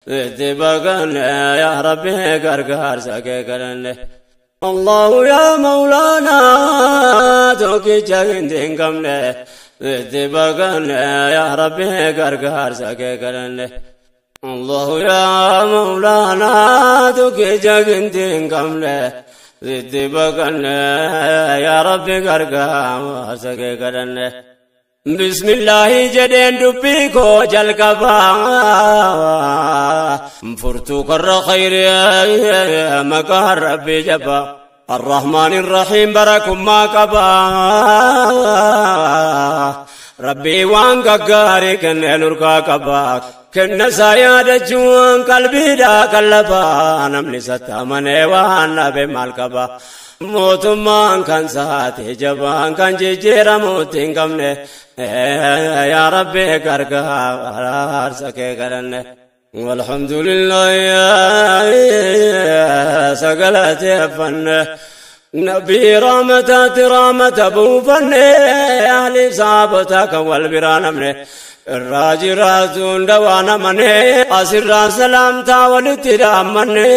Itti baqanne yaa Rabbi gargaarsa kee kadhanne. Allahu yaa Mawlaanaa tokkicha hin qabne. Itti baqanne yaa Rabbi gargaarsa kee kadhanne. Allahu yaa Mawlaanaa tokkicha hin qabne. Itti baqanne yaa Rabbi gargaarsa kee kadhanne. Bismillaahi jedheen dubbii koo jalqabaa. Furtuu karra khayrii maqaa Rabbii jabaa. الرحمن الرحيم بركم ما قبا ربي وان قاري كن نركا قبا كن سايا جوان قلبي دا قلبا نمني ستامني وان نبي مال قبا mootummaan kan saate jabaan kan jijjiiramuutti hin qabne yaa Rabbi gargaarsa kee kadhanne. Walhamdulillah sagalateeffanne nabii rahmataati rahmata buufanne ahli saabota kan wal biraa namne. Irraa jiraatu hunda waan amane asirraa salaamtaa walitti dhaammanne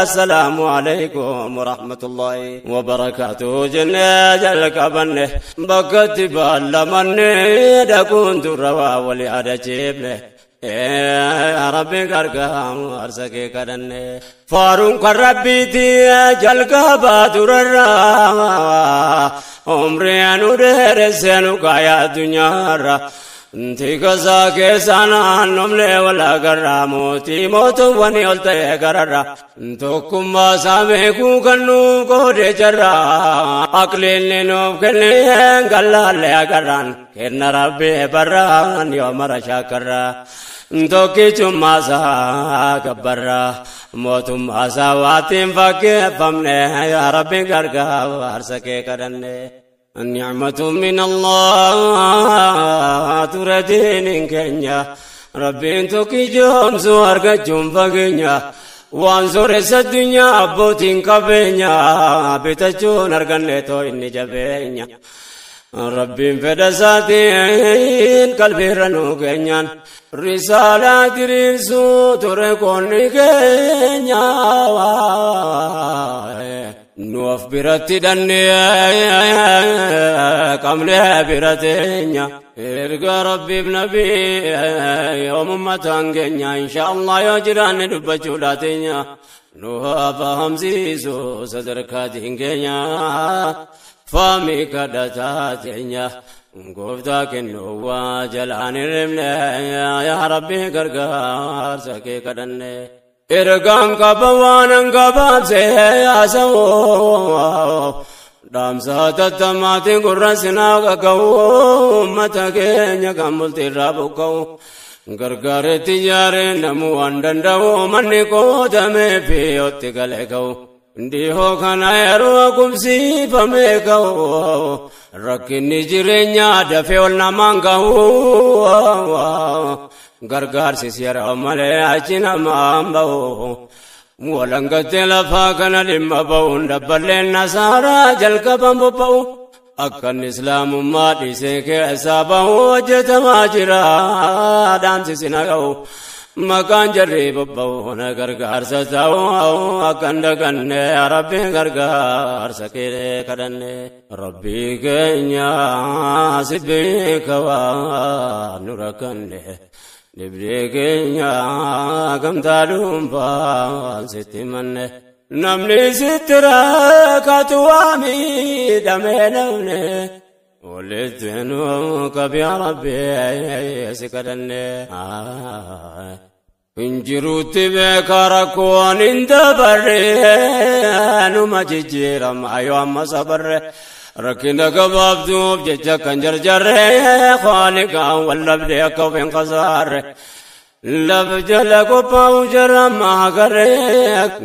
assalaamu alaikum warahmatullahi wabarakaatuhu jennee jalqabanne bakkatti baallamanne dhaquun durra waa wali adachiifne. Rabbi gargaarsa kee kadhanne. Faaruun kan Rabbiiti jalqabaa durarraa umrii nu dheeressee nu kaayaa addunyaarra. Tikasa keessa naannomne wal agarra mootii mootuwwan ol ta'e gararra. Tokkummaa isaa beekuu kan nuuf qoode jarra. Aqliinni nuuf kenne gallaalle agarraan kenna Rabbi barraan yoo mara shaakarra. Tokkichummaa isaa gabbarra mootummaa isaa waatiin fakkeeffamne yaa Rabbi gargaarsa kee kadhanne. النعمة من الله تردين كنيا ربي انتو جوم سوار جوم فقنيا وانزور الدنيا أبوتين قبنيا بتجون أرغنتو إني جبنيا ربي فدساتين قلبي رنو كنيان رسالة درسو تركوني كنيا Nuuf biratti dhannee qabnee bira teenya. Erga Rabbiif nabii yoomummataan keenya insha Allah yoo jiraanne dubbachuudha teenya. Nu haa fahamsiisu sadarkaatiin keenya. Faami kadhataa teenya. Gooftaa kennuu waa jalaan hin himne yaa Rabbi gargaarsa kee kadhanne. Ergaan qaba waan gabaabsee haasa'u dhaamsa tattamaatiin gurra sinaa qaqqabu uummata keenya kan bultiirraa buqqa'u gargaaretti ijaaree namuu waan danda'u manni qootamee fi yotti galee ka'u. Dhihoo kana yeroo qubsiifamee ka'u rakkinni jireenyaa dafee ol namaan ga'u. Gargaarsis yeroo malee achi namaan ba'u. Walangattee lafaa kana dhimma ba'uun dabballeen nasaaraa jalqaban bobba'u. Akkan islaamummaa dhiisee keessaa ba'u hojjetamaa jira dhaamsisi na ga'u. Maqaan jarri bobba'u na gargaarsa ta'u akkan daganne Rabbi gargaarsa kee kadhanne. Rabbi keenya si beeka waan nu rakkanne. Dhibdee keenya gamtaa dhuunfaan sitti manne. Namni sitti rakkatu waa miidhamee namne. Walitti nu qabi yaa Rabbi si kadhanne. Injiruutti beeka rakkoon hin dabarre numa jijjiirama yoo amma sabarre. Rakkina gabaabduuf jecha kan jarjarre Khaaliqaan wal dhabdee akka of hin khasaarre. Lafa jala qophaa'u jarama agarre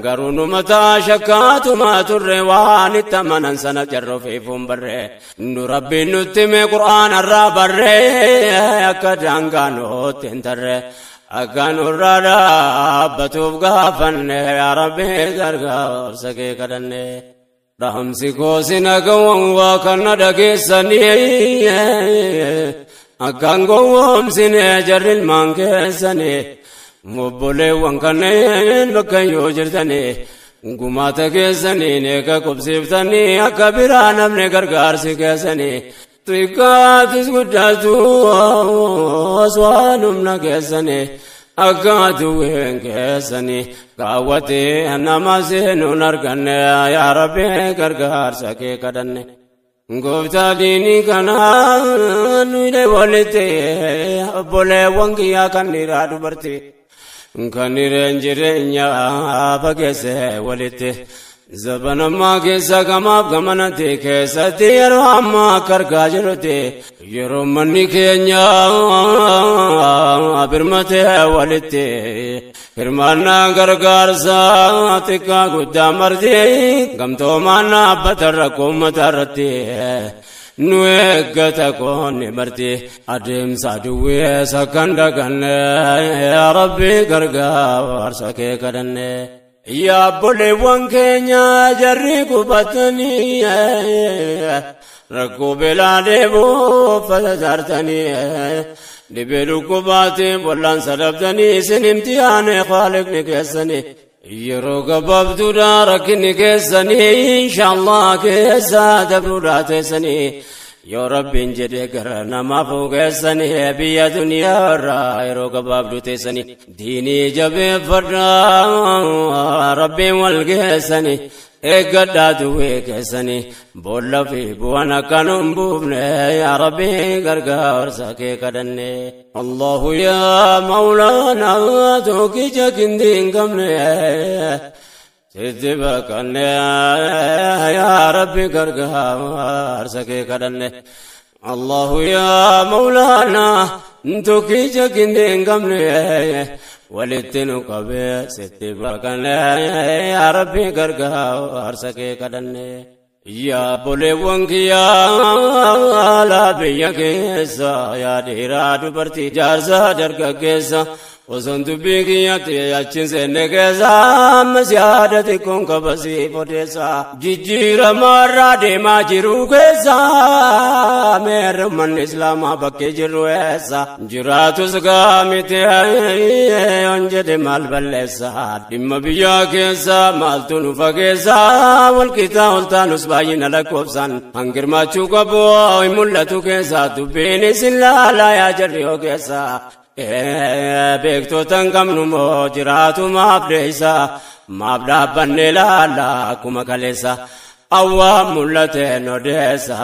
garuu numa ta'a shakkaatuma turre waan itti amanan sana jarra ofiifuun barre. Nu Rabbiin nutti hime Qur'aana irraa barre akka daangaa nutti hin tarre. Akka nurraa dhaabbatuuf gaafanne yaa Rabbi gargaarsa kee kadhanne. Dhaamsi koo si nagawwan waa kana dhageessanii akkaan gowwoomsine jarri ilmaan keessanii. Obboleewwan kanneen bakka yoo jirtanii gumaata keessanii eega qubsiiftanii akka biraa namni gargaarsi keessanii xiqqaatis guddatus waan humna keessanii akka duwween keessanii kaawwatee nama seenuun arganne yaa Rabbi gargaarsa kee kadhanne. Gooftaa diinii kanaa nuyi walitti obboleewwan kiyyaa kan dhiiraa dubartii kan dhiireen jireenyaa fageesse walitti zabanammaa keessa gamaaf gamanatti keessatti yeroo ammaa akka argaa jirrutti yeroo manni keenya birmatee walitti hirmaannaa gargaarsaa xiqqaa guddaa marti gamtoomaan dhaabbata rakkoo uummata irratti nu eeggata qoonni marti adeemsa duwweessa kan daganne yaa Rabbi gargaarsa kee kadhanne. Yaa obboleewwan keenya jarri qubatanii rakkoo beelaa deebuu uffata saartanii dhibee dhukkubaatiin wal'aansa dhabdanii isin imtihaane khaliqni keessanii yeroo gabaabduudha rakkinni keessanii inshaallah keessa dabruudha teessanii yoo Rabbiin jedhe gara namaaf keessanii biyya duniyaa irraa yeroo gabaabduu teessanii diinii jabeeffadhaa Rabbiin wal geessanii eeggadhaa duwwee keessanii boolla fi bu'aan akka nu hin buufne yaa Rabbi gargaarsa kee kadhanne. Allahu yaa Mawlaanaa tokkicha kindii hin qabne sitti baqanne yaa Rabbi gargaarsa kee kadhanne. Allahu yaa Mawlaanaa tokkicha kindii hin qabne walitti nu qabee sitti baqanne yaa Rabbi gargaarsa kee kadhanne. Yaa obboleewwan kiyyaa laa biyya keessa yaa dhiiraa dubartii jaarsaa dargaggeessa osoon dubbii kiyyatti achiin seenne keessa ammas yaada xiqqoon qabasiif odeessa jijjiirama irraa deemaa jiru keessa meerri uummanni islaamaa bakkee jirru eessa jiraatus gaamiti yoon jedhe maal balleessa dhimma biyyaa keessa maaltu nu fageessa walqixaa ol taanus baay'ina lakkoofsaan hangirmaachuu qabu hin mul'atu keessa dubbiin isin laalaa yaa jarri yoo keessa. Beektota hin qabnu moo jiraatu maaf deessa maaf dhaabbanne laalla akkuma kaleessa awwaa mul'ateen odeessa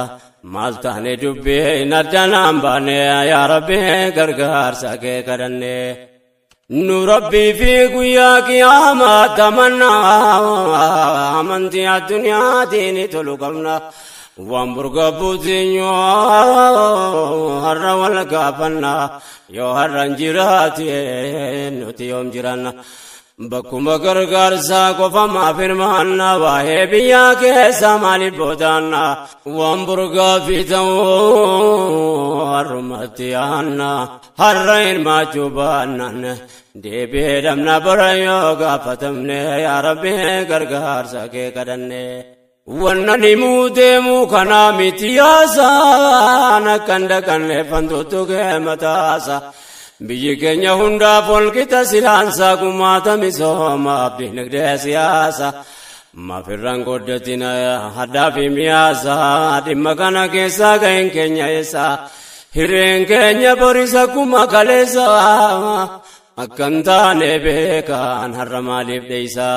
maal taane dubbiin addanaan baane yaa Rabbi gargaarsa kee kadhanne. Nu Rabbii fi guyyaa qiyaamaa tamannaa amantii addunyaatiin tolu qabna. Waan burga buutinyo har'a wal gaafanna yoo har'an jiraate nuti yoom jiranna. Bakkuma gargaarsaa qofa maaf hirmaanna waa'ee biyyaa keessa maaliif boodaanna waan burgaa fi ta'uu har'umatti yaanna har'a hirmaachuu baannaan deebi'ee dhabna bara yoo gaafatamne yaa Rabbi gargaarsa kee kadhanne. Wanna dhimuu deemuu kanaa miti yaasaan akkan dhaqanne fantuutu kee mataasa. Biyyi keenya hundaaf walqixa silaansaa gumaata misoomaaf dinagdee siyaasa. Maafirraan goddatina haddaa fi miyaasa dhimma kana keessaa ga'een keenya eessa. Hireen keenya borisa kuma kaleessa akkan taane beekaan har'a maaliif dheeysa.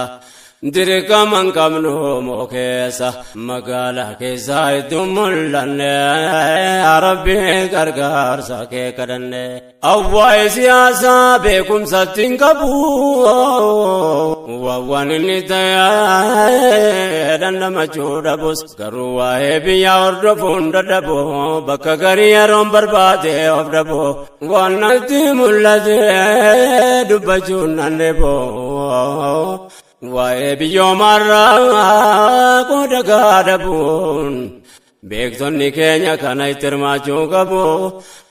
Dirqama hin qabnu moo keessa magaalaa keessa iddoo mul'anne yaa Rabbi gargaarsa kee kadhanne. Awwaa'ee siyaasaa beekumsatti hin qabu waan inni ta'e dandamachuu dhabus garuu waa'ee biyyaa hordofuun dadhabu bakka garii yeroon barbaade of dhabu waan natti mul'ate dubbachuun nan dhibu. Waa'ee biyyoomarraa qooda gaadabuun beektonni keenya kana itti hirmaachuu qabu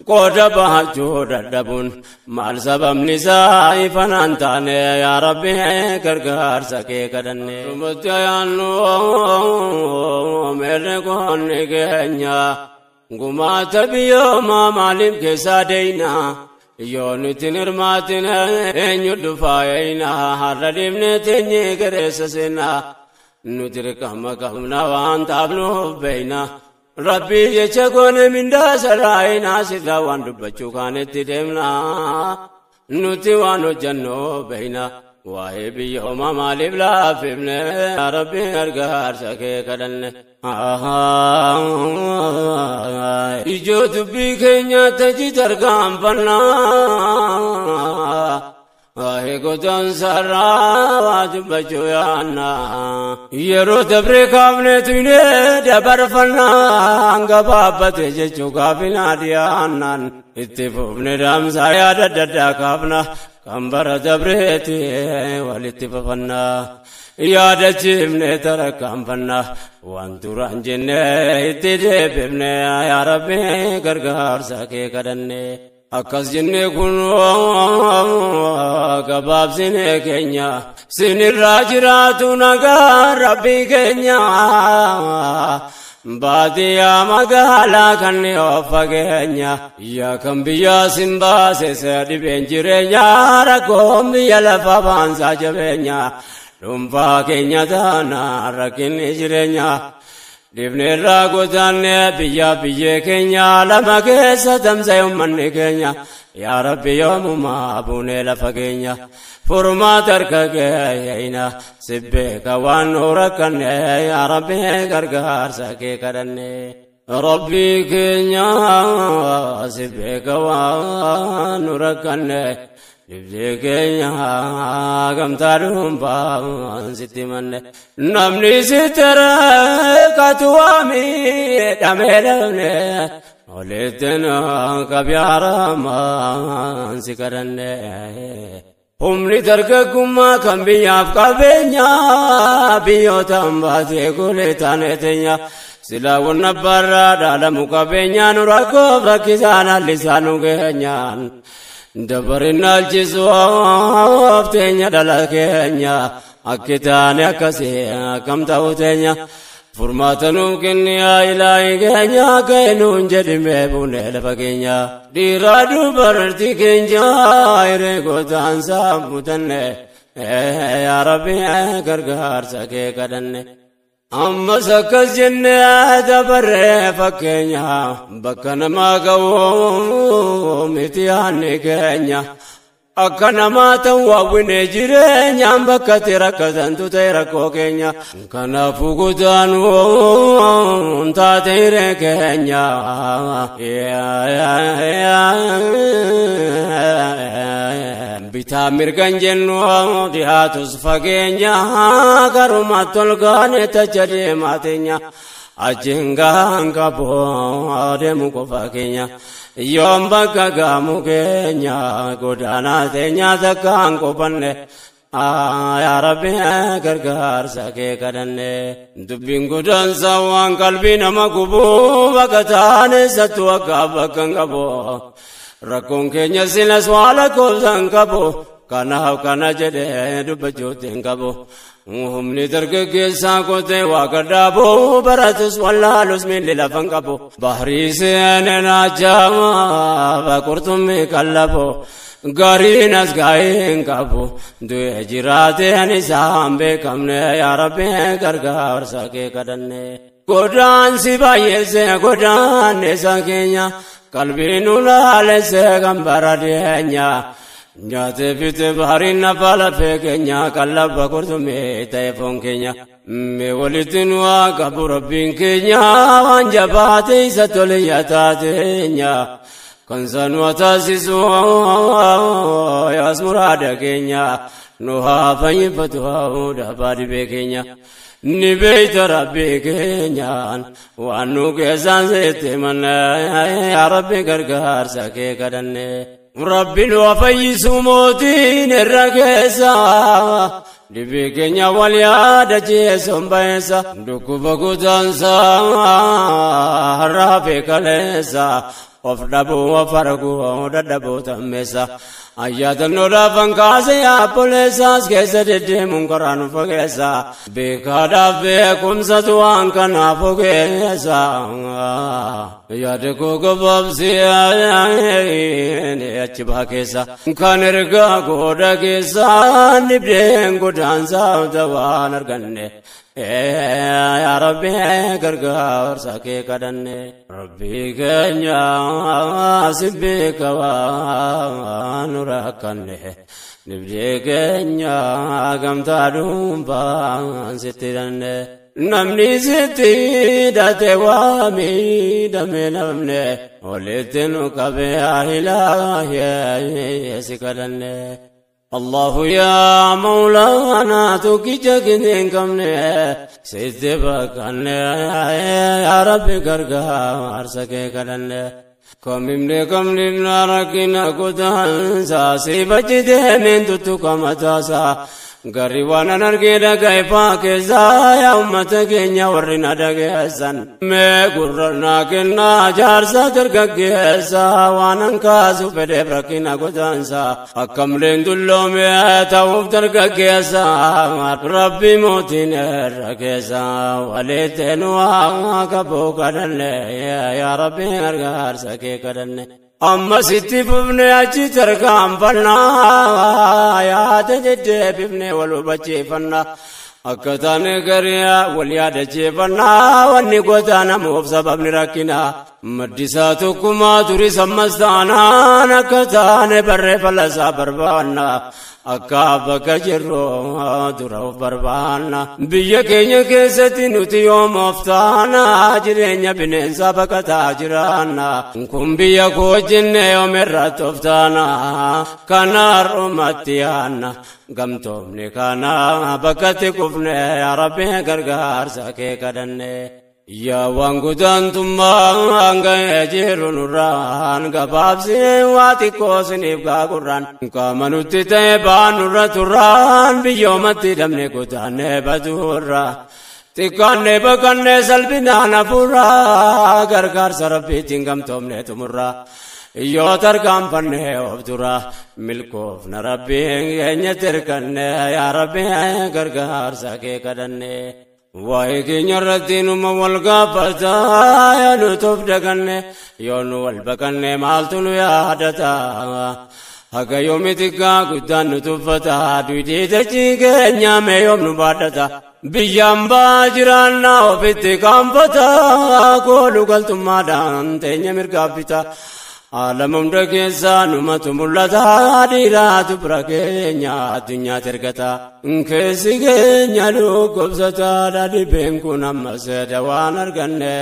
qooda bahachuu dadhabuun maal sababni isaa ifanaan taane yaa Rabbi gargaarsa kee kadhanne. Dhumatti ayaannu meerre qoonni keenya gumaata biyyoomaa maaliif keessaa deeyna Yoo nuti hirmaatin eenyu dhufaa eeyna har'a dhiibne teenyee gareessa seenaa nuti dirqama qabna waan taafnuuf beeyna. Rabbii jecha goone mindaa sarraayinaa sirraa waan dubbachuu kaanetti deemna. Nuti waan hojjennu beeyna. Waa'ee biyya homaa maaliif laaffifne Rabbii gargaarsa kee kadhanne. Ijoo dubbii keenya taji tarkaanfannaa. Waa'ee godaansa irraa waa dubbachuu yaanna. Yeroo dabree kaafne tuyne dabarfannaa gabaabbate jechuu gaafinaa dhiyaannaan. Itti fufne dhaamsaa yaada adda addaa kaafna. Kan bara dabreeti walitti fafannaa. Yaadachiifne tarkaanfannaa. Waan duraan jenne itti deebifne yaa Rabbi gargaarsa kee kadhanne. Akkas jenne kun gabaabsine keenya sinirraa jiraatu nagaa Rabbii keenya. Baadiyyaa magaalaa kan of fageenya yaa kan biyyaa sin baase dhibeen jireenya rakkoon biyya lafa baansaa jabeenya dhuunfaa keenya taana rakkinni jireenya. Dhibneerraa godaanne biyya biyyee keenya lama keessa tamsa'e uummanni keenya yaa Rabbi yoomumaa buunee lafa keenya furmaata harka keenya si beeka waan nu rakkanne yaa Rabbi gargaarsa kee kadhanne. Rabbi keenya si beeka waan nu rakkanne. Dhibdee keenya gamtaa dhuunfaan sitti manne. Namni sitti rakkatu waami dhamee dhabne. Olitti qabyaaramaan si kadhanne. Humni dargaggummaa kan biyyaaf qabeenya biyyootaan baatee golee taane teenya. Silaa wanna barraa dhaalamu qabeenya nu rakkoof rakkisaan hallisaa nu geenyaan. Dabarin alchisuuf teenya dhala keenya akki taane akkasii akkam ta'u teenya. Furmaata nuuf kenni yaa ilaahi keenya ka'e nuun jedhimee buunee lafa keenya. Dhiiraa dubartii keenya hiree gootaansaa mutanne yaa Rabbi gargaarsa kee kadhanne. Ammas akkas jennee dabarree fakkeenya bakka namaa ga'u miti yaadni keenya. Akka namaa ta'u hawwine jireenyaan bakka itti rakkatantu ta'e rakkoo keenya. Kanaafuu godaanuun taate hiree keenya. Bitaa mirgan jennu dhiyaatus fageenya garuma tolgaane tacha deemaa teenya. Achiin gahaan qabu deemu qofa keenya. Yoom bakka gaamu keenya godaanaa teenya takkaan qofanne. Yaa Rabbi gargaarsa kee kadhanne. Dubbiin godaansa waan qalbii nama gubu bakka taane sattu akka bakka hin qabu. Rakkoon keenya silas waa lakkoofsa hin qabu. Kanaaf kana jedhee dubbachuutti hin qabu. Humni dargaggeessaa qotee waa gadhaabu baratus wallaalus miilli lafa hin qabu. Bahrii seenee naachama qurxummii qallabu. Gariin as gaa'ee hin qabu. Du'ee jiraateen isaan beekamne yaa Rabbi gargaarsa kee kadhanne. Godaansi baay'eessee godaannisa keenya qalbii nu laalessee kan bara dhiyeenya. Nyaatee fiite bahariin nafa lafee keenya qallaba qurxummii ta'e foon keenya. Mee walitti nu haa qabu Rabbiin keenya waan jabaate isa tole taateenya. Kan sanuu taasisu yaas muraada keenya nu haa fayyifatu haa dhibee keenya. Ni beeyta Rabbii keenyaan waan nu keessaan sitti manne yaa Rabbi gargaarsa kee kadhanne. Rabbi nu haa fayyisu mootiin irra keessa. Dhibee keenya wal yaadachiisuun bayeessa. Dhukkuba godaansaa har'aa fi kaleessa. Of dhabuu of arguu dadhabuu tammeessa. Ayyaadannoo kaase yaabboleessaas keessa deddeemuun karaa nu fageessa. Beekaadhaaf beekumsatu waan kanaaf ogeessa. Yaada koo gabaabsee achi baa keessa. Kan ergaa gooda keessa dhibdeen godaansaa waan arganne. Yaa Rabbi gargaarsa kee kadhanne. Rabbi keenya si beeka waan nu rakkanne. Dhibdee keenya gamtaa dhuunfaan sitti hidhanne. Namni sitti hidhate waa miidhame namne. Walitti nu qabee ilaahee si kadhanne. الله يا مولانا تكجك كمني سيد بكن يا ربي غرغار سكي كدن كممني كمني ركنا كدان ساسي بجده من تتكمتاسا Garri waan an argee dhaga'e keessaa yaa uummata keenya warri na dhageessan. Mee gurra naa kennaa jaarsa dargaggeessa waan an kaasu fedheef rakkina godaansa. Akkamleen dulloome ta'uuf dargaggeessa Rabbi mootiin irra keessa walitti nu haa qabuu kadhanne yaa Rabbi gargaarsa kee kadhanne. Amma sitti fufne achi tarkaanfannaa yaada deddeebifne wal hubachiifannaa akka taane garii wal yaadachiifannaa wanni goota namuuf sababni rakkinaa maddisaa tokkummaa turis ammas taanaan akka taane barree falasaa barbaannaa akka bakka jirru dura of barbaanna biyya keenya keessatti nuti yoom of taana jireenya bineensaa baqataa jiraanna kun biyya koo jenne yoom irratti of taana kana har'umatti yaanna gamtoomni kana bakkatti kufne yaa Rabbi gargaarsa kee kadhanne. Yaa waan gudaantummaa ga'ee jiru nurraan gabaabsee waa xiqqoo siniif gaagurraan qaama nutti ta'e baanurra turraan biyyoomatti dhabne godaannee baduurra xiqqaannee baqannee salphinaan hafuurraa gargaarsa Rabbiitiin gamtoomne xumurra. Yoo tarkaanfannee of dura milkoofna Rabbiin keenyatti hirkanne yaa Rabbi gargaarsa kee kadhanne. Waa'ee keenya irratti numa wal gaafata yaa nuti of daganne yoo nu wal baqanne maaltu nu yaadata haga yoomi xiqqaa guddaan nu tuffata duudii dachii keenya mee yoom nu baadhata biyyaan baa jiraannaa ofitti qaanfata kooluu galtummaadhaan teenya mirgaaf bita. Alama hunda keessaa numatu mul'ata dhiiraatu bira keenya addunyaatti ergata. Keessi keenya dhukkubsataadha dhibeen kun ammas dawaan arganne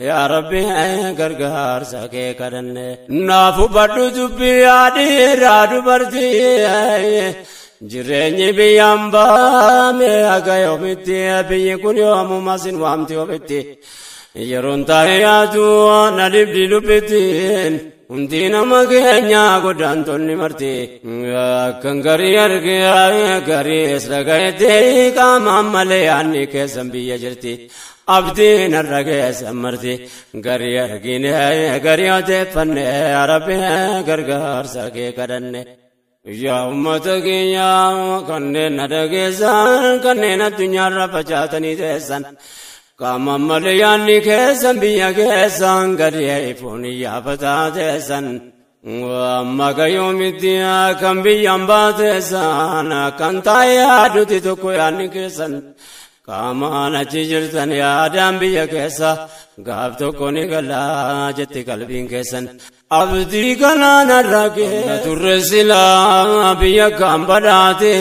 yaa Rabbi gargaarsa kee kadhanne. Naaf hubadhu dubbii yaa dhiiraa dubartii jireenyi biyyaan baame haga yoomitti biyyi kun yoomuma sin waamti ofitti. Yeroon taa'ee yaadu na dhibdi dubbittiin. Hundi nama keenya godaantonni marti akkan garii argee gariis dhagayetti qaamaan malee yaadni keessan biyya jirti. Abdiin har'a keessan marti garii argine garii odeeffanne yaa Rabbi gargaarsa kee kadhanne. Yaa uummata keenya kanneen na dhageessan kanneen addunyaarra facaatanii teessan. Qaama malee yaadni keessan biyya keessan gadi ifuun yaafataa teessan. Amma gayyoomitti kan biyyaan baateessan kan taa'ee yaadutti tokko yaadni keessan. Qaamaan achi jirtan yaadaan biyya keessa gaaf tokko ni galaa jetti qalbiin keessan. Abdii kanaan arragee turre silaa biyya kan badhaate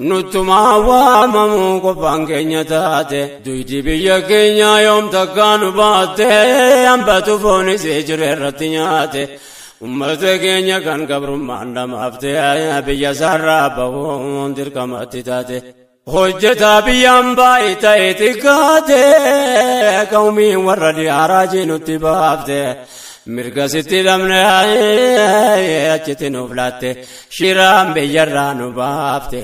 nuttumaa waamamuu qofaan keenya taate duydi biyya keenya yoom takkaa nu baatte hambatu foonis jiru irratti nyaate. Uummata keenya kan gabrummaan dhamaafte biyya isaarraa bahuun dirqamatti taate. Hojjetaa biyyaan baay'ee ta'e xiqqaate qawmiin warra diyaaraa jinutti baafte. Mirga sitti dhabne achitti nuuf laatte shiraan biyyarraa nu baafte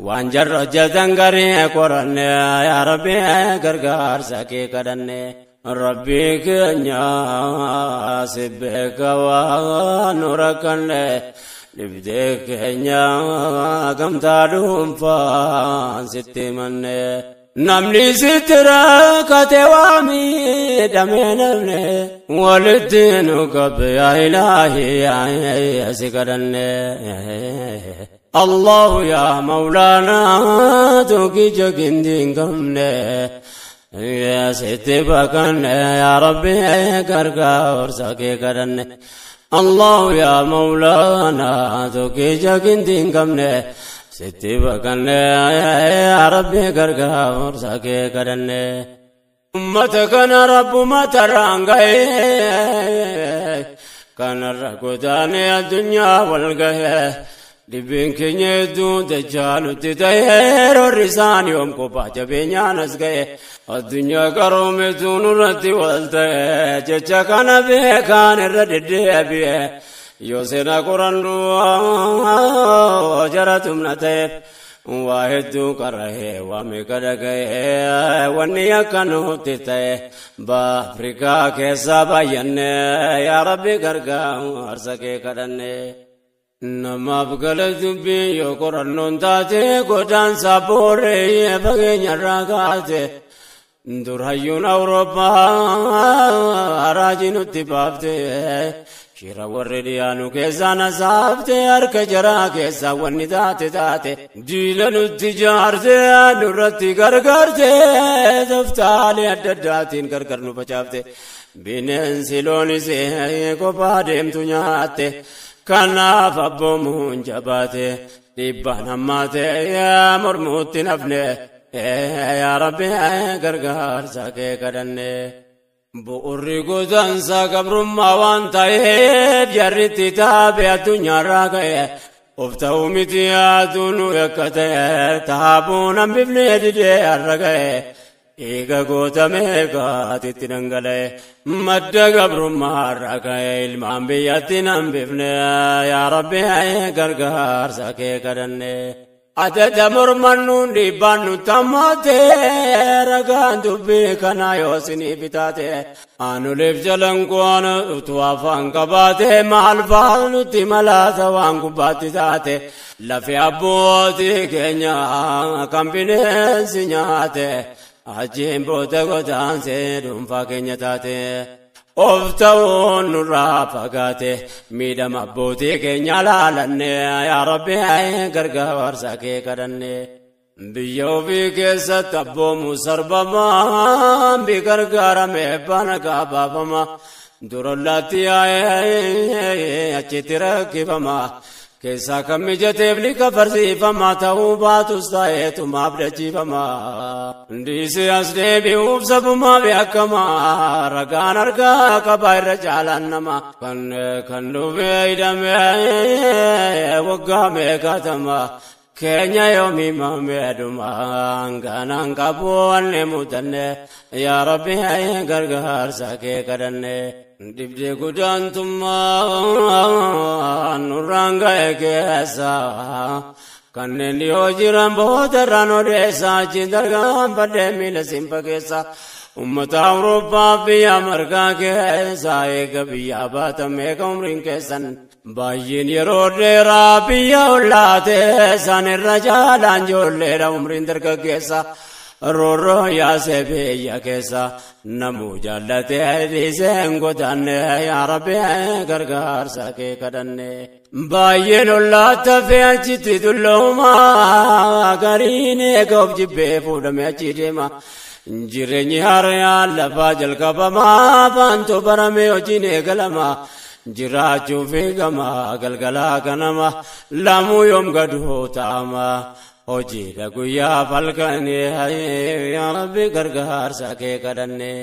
waan jarra hojjetan garii qoranne yaa Rabbi gargaarsa kee kadhanne. Rabbi keenya si beeka waan nu rakkanne. Dhibdee keenya gamtaa dhuunfaan sitti manne. Namni sitti rakkate waa miidhamee namne walitti nu qabe yaa ilaahi yaa si kadhanne. Allahu yaa Mawlaanaa tokkicha gindi hin qabne. Sitti baqanne yaa Rabbi gargaarsa kee kadhanne. Allahu yaa Mawlaanaa tokkicha gindi hin qabne. Sitti baqanne yaa Rabbi gargaarsa kee kadhanne. Ummata kana Rabbumata irraan ga'ee kanarra godaanee addunyaa wal ga'ee dhibeen keenya hedduu dachaa nutti ta'ee roorri isaan yoom kophaa jabeenyaan as ga'e addunyaa qaroometu nurratti wal ta'e jecha kana beekaan irra deddeebi'e. Yoo seenaa qorannu jara tumna ta'eef waa hedduu qara'ee waa meeqa dhaga'ee wanni akka nutti ta'e Afrikaa keessaa baay'anne yaa Rabbi gargaarsa kee kadhanne. Namaaf gala dubbii yoo qorannoon taate godaansa booree fageenyarraa kaate. Dur hayyuun Awurooppaa raajii nutti baafte. Shira warri dhiyaanu keessaa na saafte harka jaraa keessaa wanni taate taate. Diila nutti jaarte nurratti gargaarte toftaalee adda addaatiin gargar nu facaafte. Bineensi loonis kophaa deemtu nyaatte. Kanaaf abboomuun jabaate dhiibbaan hammaate mormuutti nafne. Yaa Rabbi gargaarsa kee kadhanne. Bu'urri godaansa gabrummaa waan ta'eef jarritti taabe addunyaarraa ka'e. Of ta'uu miti yaaduu nu yakka ta'e taabuun hambifnee didee har'a ga'e. Dhiiga gootamee gaatitti dhangala'e madda gabrummaarraa ka'e ilmaan biyyatti hambifne yaa Rabbi gargaarsa kee kadhanne. Adada mormannuun dhiibbaan nutti hammaate ragaan dubbii kanaa yoo isinii bitaate aanuleef jalan qo'an utuu afaan qabaate maal fa'aa nutti malaata waan gubbaatti taate lafi abbootii keenya kan bineensi nyaate achiin booda godaansee dhuunfaa keenya taate. Of ta'uun nurraa fagaate miidhama abbootii keenya laalanne yaa Rabbi gargaarsa kee kadhanne. Biyya ofii keessatti abboomu sarbamaa bi gargaarame bana gabaafama durollaatti yaa'ee achitti rakkifama. Keessaa kan mijateef ni kafarsiifama ta'uu baatus ta'eetumaaf dachiifama. Dhiisee as deebi'uuf sabumaaf yakkama ragaan harkaa qabaa irra caalaan nama. Kan dhufee hidhamee waggaa meeqatama keenya yoomii mameedhuma hanganaan qabu wanne mudanne yaa Rabbi gargaarsa kee kadhanne. Dhibdee gudaantummaa nurraan ga'e keessa kanneen dhiyoo jiran boodarraan odeessa achiin dargaanfadhee miila simfa keessa ummata Awurooppaa biyya margaa keessa eega biyyaa baatan meeqa umriin keessan baay'een yeroo dheeraa biyya ollaate isaan irra jaalaan ijoolleedha umriin dargaggeessa. Roorroo yaasee biyya keessa namuu jaallatee dhiisee hin godaanne yaa Rabbi gargaarsa kee kadhanne. Baay'een ollaatti fi achitti tullooma gariin eega of jibbee fuudhame achi deema. Jireenyi haaraan lafaa jalqabamaa baantuu baramee hojiin eegalama. Jiraachuu fi gama galgalaa ganama lamuu yoom gaduu ta'ama. Hojiidha guyyaa falkanii yaa Rabbi gargaarsa kee kadhanne.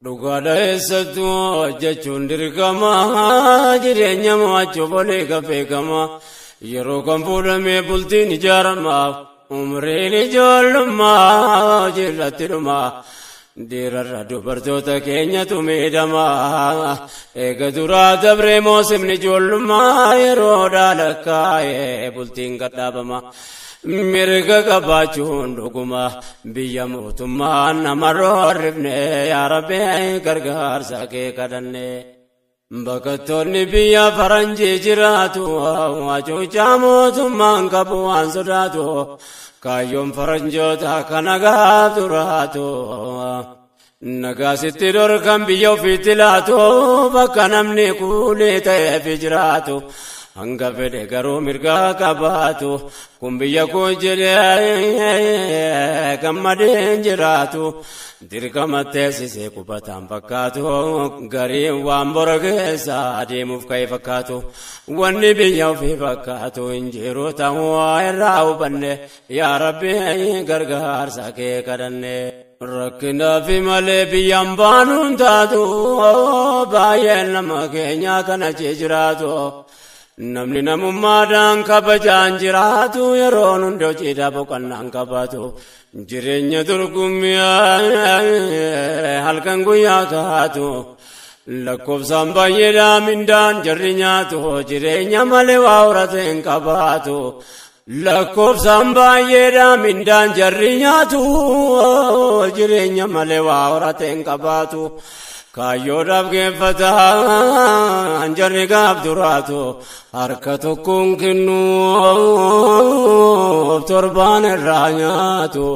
Dhugaadha eessattuu hojjechuun dirqama jireenya mo'achuuf olii gafeegama yeroo kan fuudhamee bultiin ijaarama umriin ijoollummaa hojiirratti dhuma. Dhiirarra dubartoota keenyatu miidhama eega duraa dabree moosimni ijoollummaa yeroo dhaalakkaa'ee bultiin gadhaabama. Mirga qabaachuun dhuguma biyya mootummaa nama roorrifne yaa Rabbi gargaarsa kee kadhanne. Bakattoonni biyya faranjii jiraatu hacuuccaa mootummaan qabu waan sodaatu kaayyoon faranjoota kana gaaf duraatu nagaasitti dhorkan biyya ofiitti laatu bakka namni kuulee ta'eef jiraatu hanga fedhe garuu mirgaa qabaatu kun biyya koo jedhee gammadeen jiraatu dirqama teessisee qubataan fakkaatu gariin waan bora keessa adeemuuf ka'e fakkaatu wanni biyya ofii fakkaatu hin jiru ta'uu irraa hubanne yaa Rabbi gargaarsa kee kadhanne. Rakkinaa fi malee biyyaan baanuun taatu baay'een nama keenyaa kana jiraatu. Namni namummaadhaan kabajaan jiraatu yeroon hundi hojiidhaa boqonnaan qabaatu jireenya dorgommii halkan guyyaa kaatu lakkoofsaan baay'eedhaa mindaan jarri nyaatu jireenya malee waa horate hin qabaatu lakkoofsaan baay'eedhaa mindaan jarri nyaatu jireenya malee waa horate hin qabaatu. Kaayyoodhaaf geeffataan jarri gaaf duraatu harka tokkoon kennuuf torbaan irraa nyaatu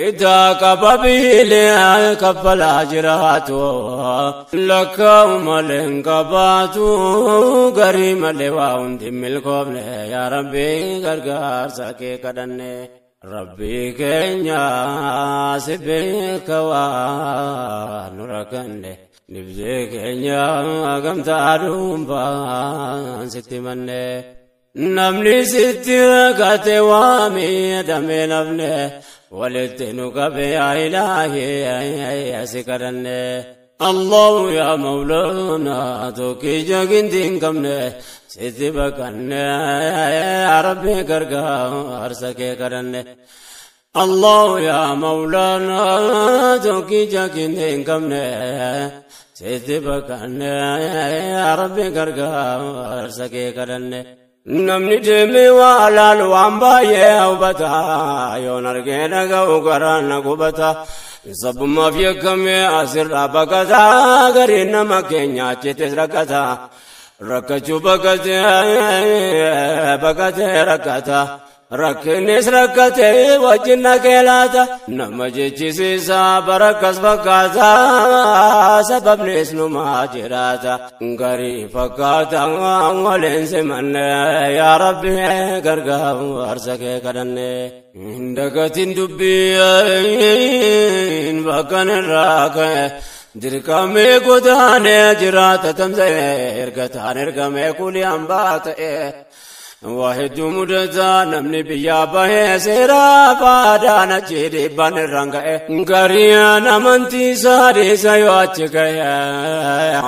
idaa qaba biilee kaffalaa jiraatu lakkaa'u malee hin qabaatu garii malee waa hundi milkoofne yaa Rabbi gargaarsa kee kadhanne. Rabbi keenya si beeka waan nu rakkanne nibdee keenya gamtaa dhuunfaan sitti manne namni sitti rakkate waa miidhamee nafne walitti nu qabe yaa Ilaahi si kadhanne. Allahu yaa Mawlaana tokkicha ginti hin qabne sitti baqanne yaa Rabbi gargaarsa kee kadhanne. Allahu yaa Mawlaana tokkicha ginti hin qabne sitti baqanne yaa Rabbi gargaarsa kee kadhanne. Namni deemee waa laalu waan baay'ee hubata yoon argee dhaga'u garaan na gubata. Sabummaaf yakkamee asirraa baqata gariin nama keenya achittis rakkata rakkachuu baqatee baqatee rakkata rakkinnis rakkatee wajjin naqee laata nama jechisiisa barakkas fakkaata sababnis numaa jiraata garii fakkaata waliin simanne yaa Rabbi gargaarsa kee kadhanne. Dagatiin dubbiin bakkan irraa ka'e dirqamee godaanee jiraata tamsa'e ergataan ergamee kulii hambaa ta'e waa hedduu mudataa namni biyyaa bahee seeraa faadaan achi dhiibbaan irraan ka'e gariin amantii isaa dhiisa yoo achi ka'e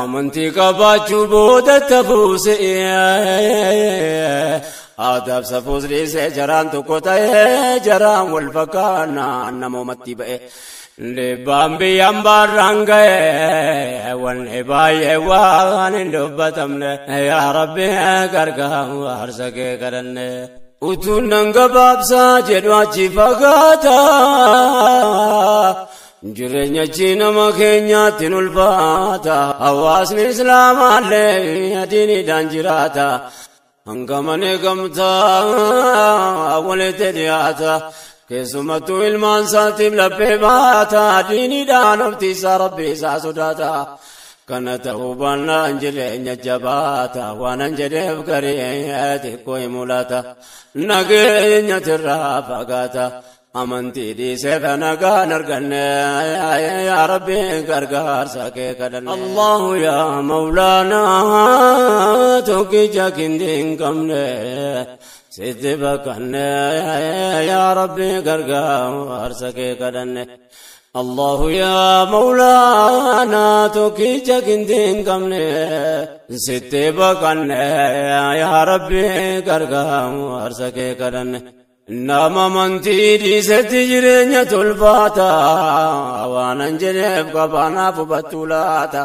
amantii qabaachuu booda tafuuse. Aadaaf safuus dhiisee jaraan tokko ta'ee jaraan wal fakkaannaan namoomatti ba'e. Dhiibbaan biyyaan baarraan ga'e wanni baay'ee waan hin dubbatamne yaa Rabbi gargaarsa kee kadhanne. Utuun nan gabaabsaa jedhu achi fagaata. Jireenya achi nama keenyaatti ulfaata. Hawaasni Islaamaallee adiiniidhaan jiraata. Hangamane gamtaa walitti dhiyaata keessumattuu ilmaan isaatiif laphee baata diiniidhaan oftiisaa Rabbi isaa sodaata kana ta'uu baannaan jireenya jabaata waanan jedheef garii xiqqoo hin mul'ata nageenya tirraa fagaata amantii dhiiseef nagaan arganne yaa Rabbi gargaarsa kee kadhanne. Allahu yaa Mawlaana tokkicha kindi hin qabne sitti baqanne yaa Rabbi gargaarsa kee kadhanne. Allahu yaa Mawlaana tokkicha kindi hin qabne sitti baqanne yaa Rabbi gargaarsa kee kadhanne. Nama amantii dhiisetti jireenya tolfaata waanan jedheef qabaanaaf hubattuu laata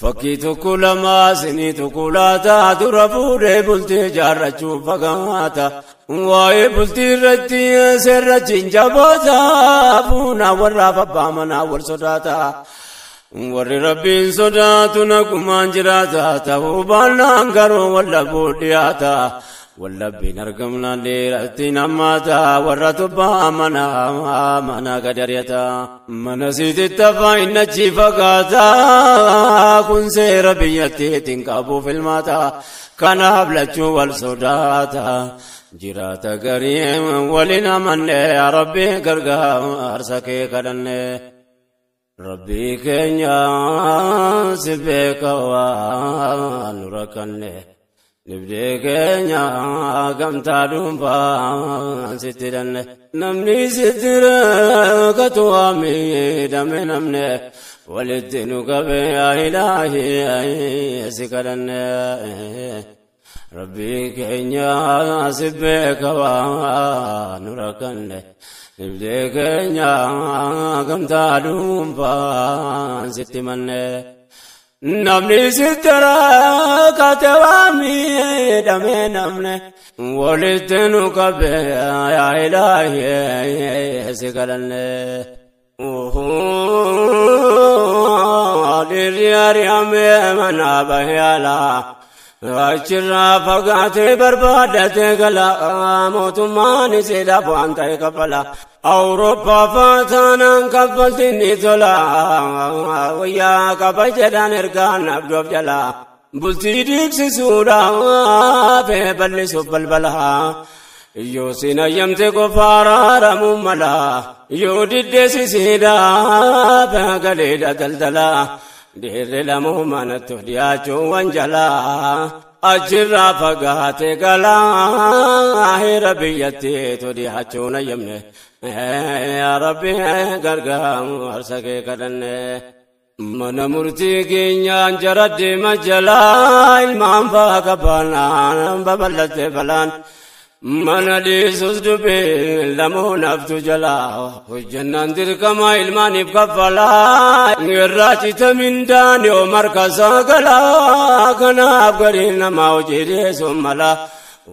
fakkii tokko lamaa sinii tokko laata dura fuudhee bultii jaarrachuuf fagaata waa'ee bultii irratti seerrachi hin jabaata fuunaa warraaf abbaa manaa wal sodaata. Warri Rabbiin sodaatu nagumaan jiraata ta'uu baannaan garuu wallabuu dhiyaata. Wallabbiin argamnaan dheeratti nammaata warra tubbaa mana mana gadariyata. Mana siititti afaan inni achi fagaata kun seera biyyattiitiin qabuuf ilmaata kanaaf lachuu wal sodaata. Jiraata garii waliin amanne yaa Rabbi gargaarsa kee kadhanne. Rabbi keenya si beeka waan nu rakkanne. Dhibdee keenya gamtaa dhuunfaan sitti hidhanne. Namni sitti rakkatu waa miidhame namne walitti nu qabe yaa Ilaahi si kadhanne. Rabbi keenya si beeka waan nu rakkanne. Dhibdee keenya gamtaa dhuunfaan sitti manne. Namni sitti rakkate waa miidhame namne walitti nu qabe yaa Ilaahi si kadhanne. Dhiirri ari'amee manaa bahee alaa achirraa fagaatee barbaaddatee gala mootummaan isiidhaaf waan ta'e kaffala. Awurooppaa faataanaan kaffaltiin ni tola wayyaa qaba jedhaan ergaan abdoof jala. Bultii diigsisuudhaaf bal'isuuf balbala. Yoo sin ayyamte qofa araaramuu mala. Yoo diddeessisiidhaaf galeedha daldala. Dhiirri lamuu manatti dhiyaachuu wanjala. Achirraa fagaate galaa heera biyyattiitu dhiyaachuun ayyamne. Yaa Rabbi gargaarsa kee kadhanne. Mana murtii keenyaan jara deema jalaa ilmaan faa qabanaan babal'atte balaan. Mana dhiisus dubbii lamuu naftu jalaa hojjannaan dirqama ilmaaniif kaffalaa. Irraa cita mindaan yoo markasaa galaa kanaaf gariin namaa hojii dhiyeessuun mala.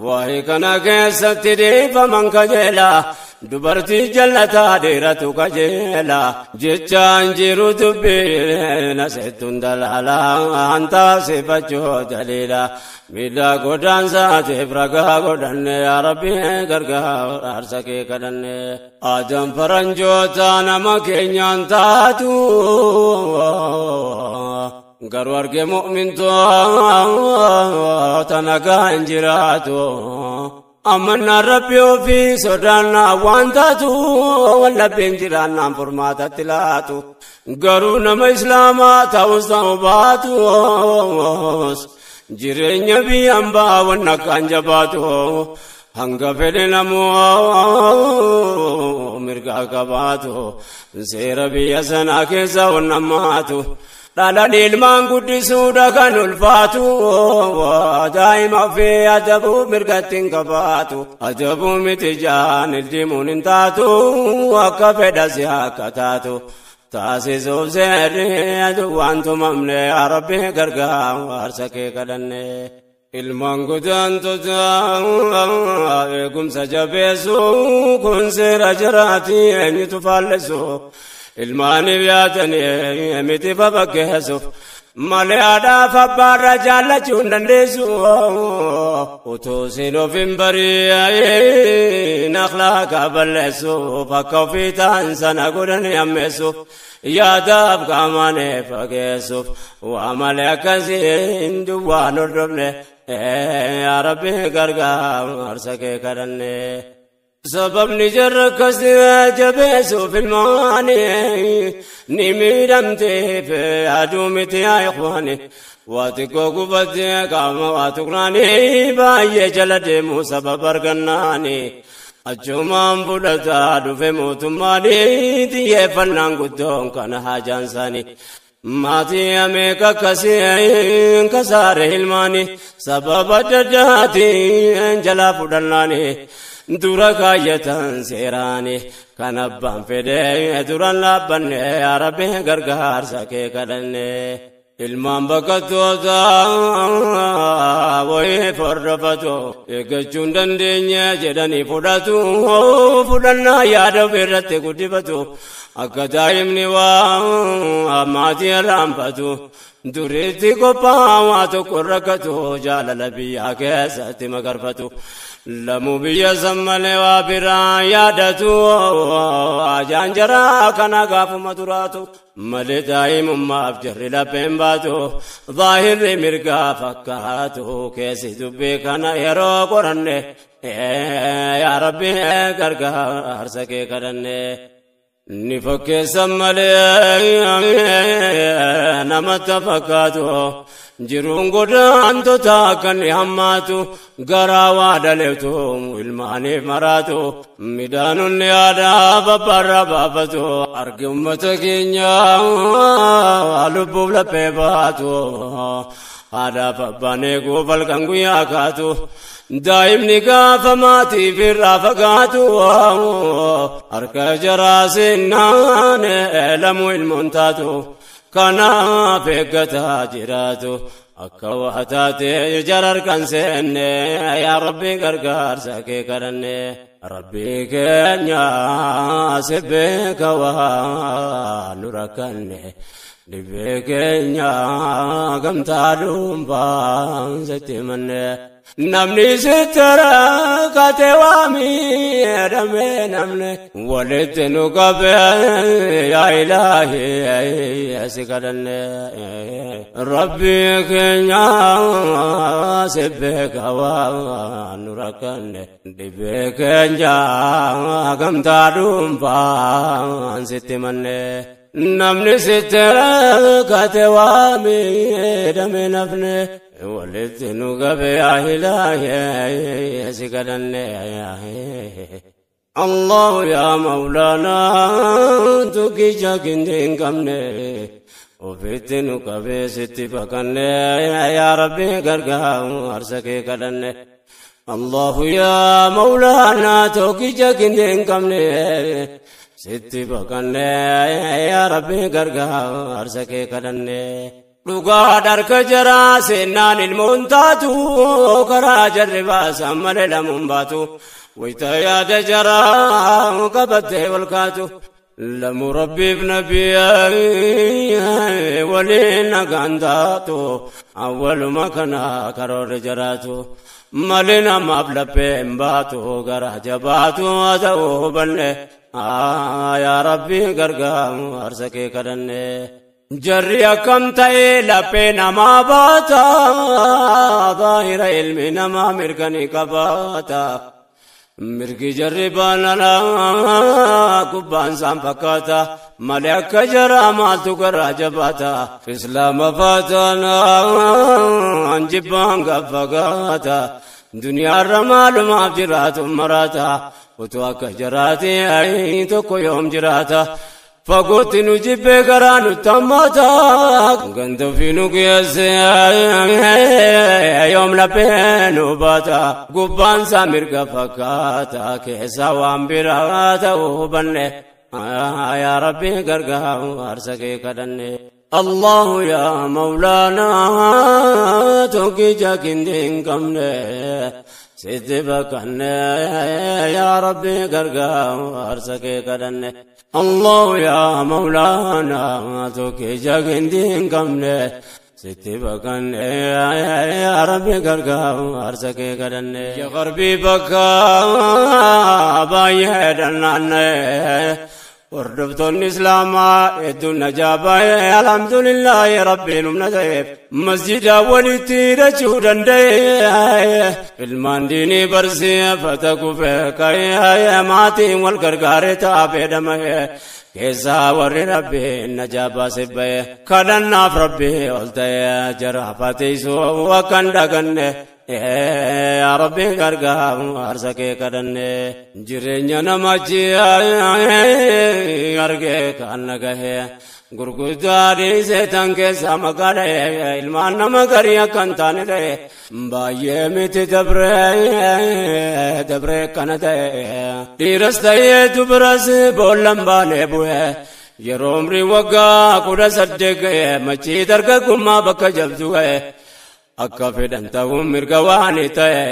Waa'ee kana keessatti dhiifaman kajeela dubartii jallataa dheeratu kajeela. Jechaan jiru dubbii nasettuun dalaalaa hantaasifachuu daliila. Miidhaa godaansaatiif ragaa godhanne yaa Rabbi gargaarsa kee kadhanne. Aadaan faranjoota nama keenyaan taatu garuu arge mu'mintoota nagaa hin jiraatu. Amannaan Rabbi ofii sodaannaa waan taatu wallabbiin jiraannaan furmaatatti laatu. Garuu nama Islaamaa ta'us ta'uu baatus jireenya biyyaan baawwan akkaan jabaatu. Hanga fedhe namuu mirga qabaatu seera biyya sanaa keessa onnammaatu. Dhalan ilmaan guddisuudha kan ulfaatu daa'ima ofii adabuu mirgatti hin qabaatu. Adabuu miti jaan ildimuun hin taatu akka fedha si akka taatu. Taasisuuf seerri waan tumamne yaa Rabbi gargaarsa kee kadhanne. Ilmaan godaantota eegumsa jabeessu kun seera jiraati eenyutu faallessu. Ilmaaniif yaatanii miti babakkeessuuf malee haadhaaf abbaarra jaallachuu hin dandeessu. Utuu siin of hin bari'in akhlaaqa balleessuuf akka ofii ta'an sana godhanii ammeessuuf yaadaaf qaamaan fageessuuf waa malee akkasiin duwwaan hordofne yaa Rabbi gargaarsa kee kadhanne. Sababni jarra akkasii jabeessuuf ilmaani ni miidhamteef aduu miti yaa ikhwaani. Waa xiqqoo gubattee qaama waa tuqnaani baay'ee jala deemuu sababa argannaani. Achumaan fudhataa dhufe mootummaani xiyyeeffannaan guddoon kana haajaan isaanii. Maatii ameeka akkasii kasaare ilmaani sababa adda addaatiin jalaa fudhannaani. Dura kaayyatan seeraani kan abbaan fedhe duraan dhaabbanne yaa Rabbi gargaarsa kee kadhanne. Ilmaan baqattoota wayii fordofatu eeggachuun dandeenye jedhanii fudhatu fudhannaa yaada ofirratti guddifatu akka daa'imni waa maatii irraanfatu duriitti qophaa'aa tokko rakkatu jaalala biyyaa keessatti magarfatu lamuu biyya san malee waa biraa yaadatu ajaan jaraa kana gaafuma turaatu malee daa'imummaaf jarri lapheen baatu zaahirri mirgaa fakkaatu keessi dubbii kana yeroo qoranne yaa Rabbi gargaarsa kee kadhanne. Ni fakkeessan malee namatti fakkaatu jiruun godaantota akka inni hammaatu garaa waa dhaleetu ilmaaniif maraatu midhaanonni aadaa babbarra baafatu argi ummata keenya lubbuuf laphee baatu haadhaaf abbaan eeguuf halkan guyyaa kaatu daa'imni gaafa maatiif irraa fagaatu harka jaraa seennaan lamuu ilmoon taatu kanaaf eeggataa jiraatu akka waa taate jara harkan seenne yaa Rabbi gargaarsa kee kadhanne Rabbi keenya si beeka waa nu rakkanne dhibee keenya gamtaa dhuunfaan sitti himanne. Namni sitti rakkate waa miidhame namni walitti nu qabe yaa Ilaahi si kadhanne. Rabbi keenya si beeka waa nu rakkanne dhibee keenya gamtaa dhuunfaan sitti himanne. Namni sitti rakkate waa miidhame nafne walitti nu qabe yaa Ilaahi si kadhanne. Allahu yaa Mawlaana tokkicha gindi hin qabne ofitti nu qabee sitti baqanne yaa Rabbi gargaarsa kee kadhanne. Allahu yaa Mawlaana tokkicha gindi hin qabne sitti baqanne yaa Rabbi gargaarsa kee kadhanne. Dhugaa dharka jaraa seennaan ilmoon taatu karaa jarri baasan malee lamuun baatu wayita yaada jaraa qabattee wal kaatu lamuu Rabbiif nabiyyi waliin nagaan taatu awwaluma kana karoorri jaraatu malee namaaf laphee hin baatu garaa jabaatu haa ta'uu hubanne yaa Rabbi gargaarsa kee kadhanne. Jarri akkam ta'e laphee namaa baata zaahira ilmi namaa mirgani qabaata mirgi jarri baanana gubbaan isaan fakkaata malee akka jaraa maaltu garaa jabaata islaama faataanaan jibbaan gaffagaata duniyaarra maalumaaf jiraatu maraata utuu akka jaraati tokko yoom jiraata. Fagootti nu jibbee garaa nutti hammaata ganda ofii nu geesse yoom laphee nu baata gubbaan isaa mirga fakkaata keessa waan biraa ta'uu hubanne yaa Rabbi gargaarsa kee kadhanne. Allahu yaa Mawlaana tokkicha gindi hin qabne sitti baqanne yaa Rabbi gargaarsa kee kadhanne. Allahu yaa Mawlaana tokkicha gindi hin qabne sitti baqanne yaa Rabbi gargaarsa kee kadhanne. Ya Garbii bakka baay'ee dhannaanne hordoftoonni Islaamaa hedduun najaa baay'ee alhamdulillaahi Rabbiin humna ta'eef masjida walitti hidhachuu danda'e ilmaan diinii barsiifata kufee ka'ee maatiin wal gargaaree taa'ee dhama'e keessaa warri Rabbiin najaa baasee ba'e kadhannaaf Rabbii ol ta'e jara fateessuu akka hin daganne. Yaa Rabbi gargaarsa kee kadhanne jireenya nama argee kan nagahe gurguddaa dhiisee tan keessa maqaa dha'e ilmaan nama garii akka hin taane ta'e baay'ee miti dabree dabree kana ta'e dhiiras ta'ee dubaras boollan baanee bu'e. Yeroo umrii waggaa 18 ga'e machii dargaggummaa bakka jabdu ga'e akka fedhan ta'uun mirga waan ta'e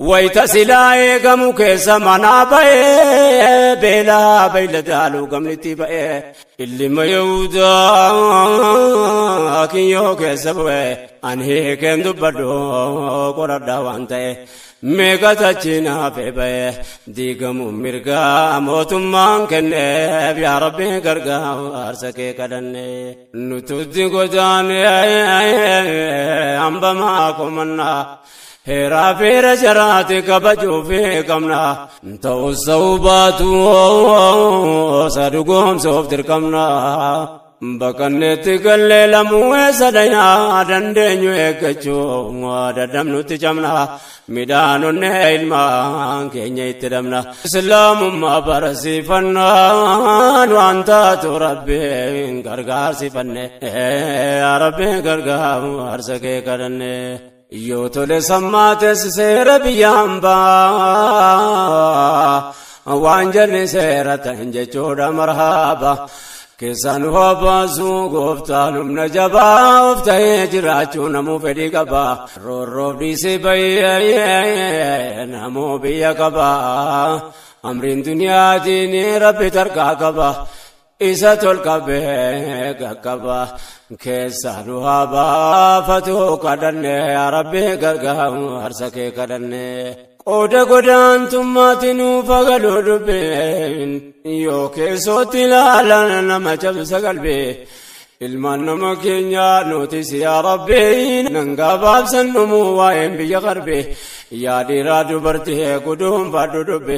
wayita silaa eegamu keessa manaa ba'e beelaa beeyladaaluu gamnitti ba'e ilma Yihudaa kiyyoo keessa bu'e ani hiikeen dubbadhu qoradhaa waan ta'e meeqa tachiin hafee ba'e diigamu mirgaa mootummaan kenneef yaa Rabbi gargaarsa kee kadhanne nututti godaane hambamaa komannaa heeraa feera jaraati kabajuu fi qabna ta'us ta'uu baatu sadugoomsuuf dirqamna Bakkanneetti gallee lamuu eessa dhaynaa dandeenyu eeggachuu dadhabnutti cabna midhaanonne ilmaan keenya itti dhabna. Islaamummaa barsiifannaan waan taatu Rabbiin gargaarsifanne yaa Rabbiin gargaarsa kee kadhanne. Yoo tole sammaates seera biyyaan baa waan jalli seera ta'in jechuudha marhaaba. Keessaan hoo baasuu gooftaan humna jabaa of ta'ee jiraachuu namuu fedhii qaba. Roorroof dhiisee bayyee namuu biyya qaba. Amriin duniyaatiin Rabbi tarkaa qaba. Isa tolqabee qaqqaba. Keessaan haa baafatu kadhanne yaa Rabbi gargaarsa kee kadhanne. Qooda godaantummaatti nuuf agaluu dubbeen yoo keessootti ilaalan nama cabsa qalbii. Ilmaan nama keenyaa nutis yaa Rabbi nan gabaabsan dhumuu waa'een biyya qarbe yaa dhiiraa dubartii guduunfadhu dubbe.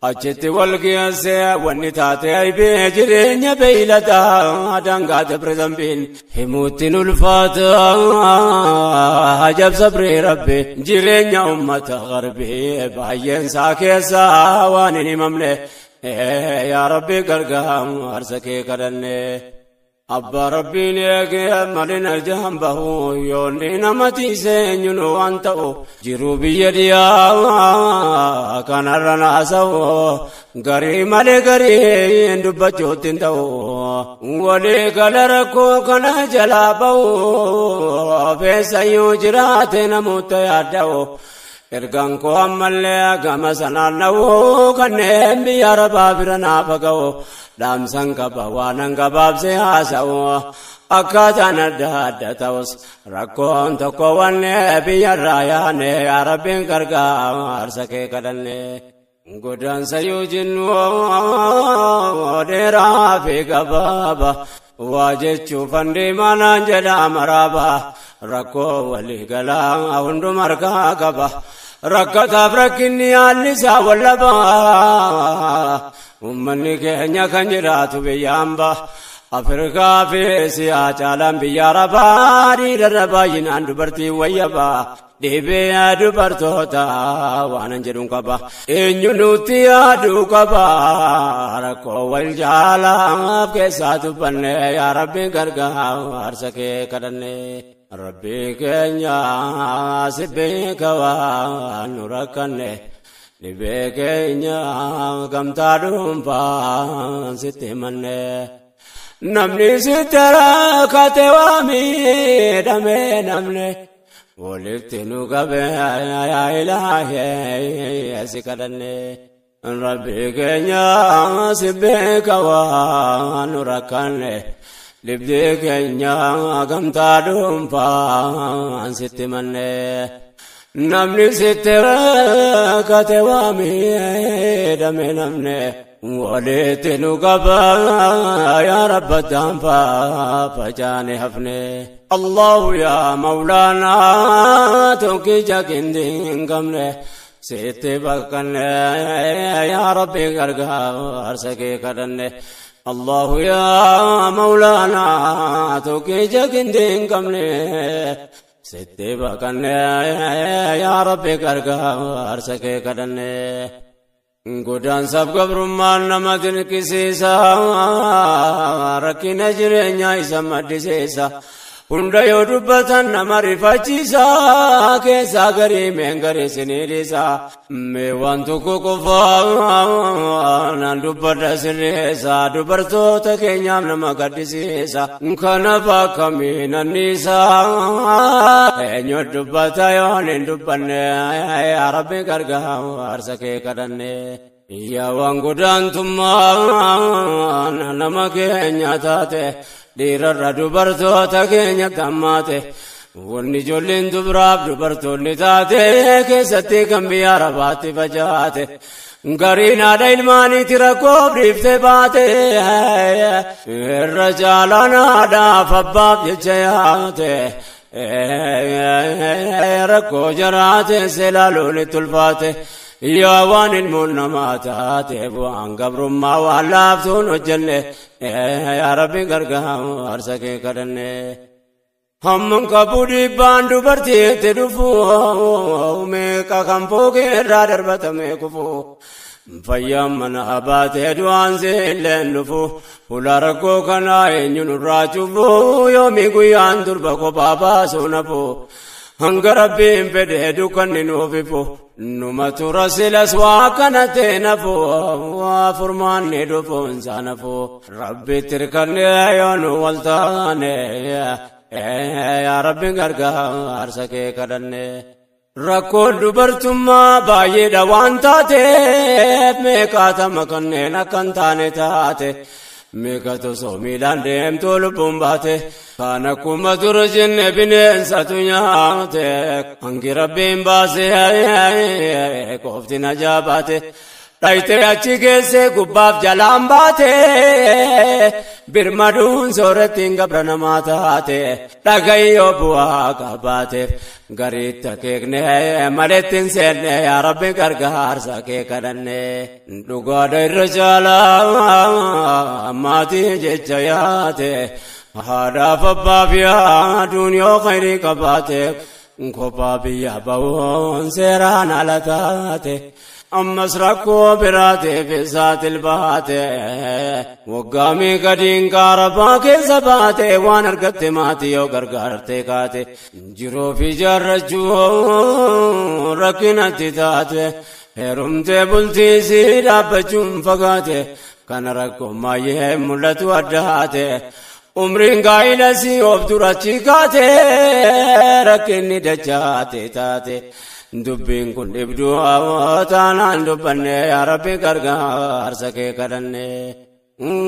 Achitti wal geessee wanni taate aybee jireenya beeyladaa daangaa dabre zambiin himuutti ulfaata ajab sabree Rabbi jireenya ummata garbii baay'een isaa keessaa waan hin himamne yaa Rabbi gargaarsa kee kadhanne. Abbaa Rabbiin eegee malina jaan bahu yoonni nama tiisee eenyuun waan ta'u jiruu biyya dhiyaa kanarra naasa'u garii malee garii dubbachuutti hin ta'u walii gala rakkoo kana jalaa bahu feessayyuu jiraate namoota yaadda'u. Ergaan koo ammallee gama sanaan na'u kanneen biyya arabaa bira naaf ga'u dhaamsan qaba waanan gabaabsee haasa'u akkaataan adda adda ta'us rakkoon tokko wanne biyyarraa yaane yaa Rabbiin gargaarsa kee kadhanne. Godaansa yoo jennu dheeraa fi gabaaba waa jechuuf handeemaa naan jedha maraaba rakkoo walii galaa hunduma harkaa qaba. Rakkataaf rakkinni haalli isaa wallaba uummanni keenya kan jiraatu biyya hambaa Afrikaa fi Eesiyaa caalaan biyya Arabaa dhiirarra baay'inaan dubartii wayyabaa dhibee dubartoota waanan jedhuun qaba. Eenyu nutti yaaduu qaba rakkoo wal jaalaaf keessaa dubbanne yaa Rabbiin gargaarsa kee kadhanne. Rabbi keenya si beeka waan nu rakkanne dhibee keenya gamtaa dhuunfaan sitti himanne. Namni sitti rakkate waa miidhame namni walitti nu qabe yaa Ilaahee si kadhanne. Rabbi keenya si beeka waan nu rakkanne dhibdee keenya gamtaa dhuunfaan sitti himanne. Namni sitti rakkate waa miidhame namni walitti nu qaba yaa Rabba daanfaa facaane hafne. Allahu yaa Mawlaanaa tokkicha qindii hin qabne sitti bakkanne yaa Rabbi gargaarsa kee kadhanne. Allahu yaa Mawlaanaa tokkicha qindii hin qabne sitti bakkanne yaa Rabbi gargaarsa kee kadhanne. Godaansaaf gabrummaan nama dinqisiisa rakkina jireenyaa isa maddisiisa. Hunda yoo dubbatan nama rifachiisa keessaa garii meen garii siniidhisa. Mee waan tokko qofaa naan dubbadha sirreessa dubartoota keenyaaf nama gaddisiisa. Kanaaf akkamiin anniisa eenyu dubbata yoon hin dubbanne yaa Rabbi gargaarsa kee kadhanne. Yaa waan godaantummaa nama keenya taate dhiirarra dubartoota keenya tammaate wanni ijoolleen dubaraaf dubartoonni taate keessatti kan biyya arabaatti facaate gariin haadha ilmaaniiti rakkoof dhiiftee baate irra caalaan haadhaaf abbaaf jecha yaate rakkoo jaraate seelaaluun itti ulfaate. Yaa waan ilmoon namaa taate bu'aan gabrummaa waan laaftuun hojjenne yaa Rabbi gargaarsa kee kadhanne. Hamman qabu dhiibbaan dubartiitti dhufu meeqa kan fooqee irraa darbatame kufu. Fayyaan mana baatee du'aan seelleen dhufu fuula rakkoo kanaa eenyu nurraa cufu yoomi guyyaan durba kophaa baasuu nafu. Hanga Rabbiin fedhee dukkanni nuuf ifu numa tura silas waa kana ta'e nafu furmaanni dhufuun isaa nafu Rabbitti hirkannee yoo nu wal taane yaa Rabbi gargaarsa kee kadhanne. Rakkoon dubartummaa baay'eedha waan taateef meeqaatama kanneen akka hin taane taate. Meeqatu osoo miilaan deemtuu lubbuun baate kan akkuma dura jenne bineensatu nyaate hangi Rabbiin baasee qofti najaa baate dhayitee achi geesse gubbaaf jalaan baate birmaduun soorattiin gabra namaa taate dhagayyoo bu'aa qabaateef gariitti akeekne maletti hin seenne yaa Rabbi gargaarsa kee kadhanne. Dhugaadha irra caalaa maatii jecha yaate haadhaaf abbaaf yaaduun yoo khayrii qabaate kophaa biyya ba'uun seeraan ala taate. Ammas rakkoo biraatiif isaatil baate waggaa meeqa diinqa rabbaa keessa baate waan argatte maatii yoo gargaarte kaate jiruuf ijaarrachuu rakkinatti taate heerumtee bultii sii dhaabbachuun fagaate kana rakkoo maay'ee mul'atu addaate umriin gaa'ila sii of durachi kaate rakkinni dachaate taate. Dubbiin kun dhibduu taanaan dubbanne yaa Rabbi gargaarsa kee kadhanne.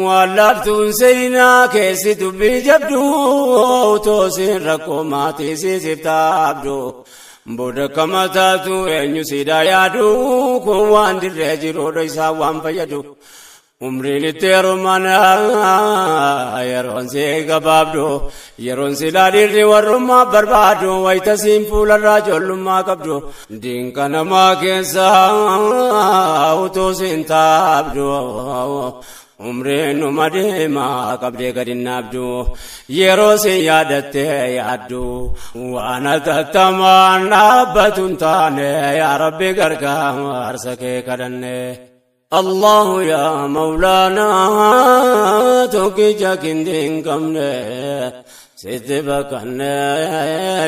Waan laaftuun seenaa keessi dubbii jabduu toosiin rakkoo maatii siisiif taabdu. Booda kama taatu eenyu siidaa yaadu kun waan dirree jiruudha isaa waan fayyadu. Umriin itti heerumana yeroon si gabaabdu yeroon silaa dhiirri warrummaa barbaadu wayita siin fuularraa ijoollummaa qabdu diinqa namaa keessaa utuu siin taabdu umriin numa deemaa qabdee gadi naabdu yeroo siin yaadattee yaaddu waan atattamaan dhaabbatu hin taane yaa Rabbi gargaarsa kee kadhanne. الله يا مولانا توكي كندين كمني ستبكن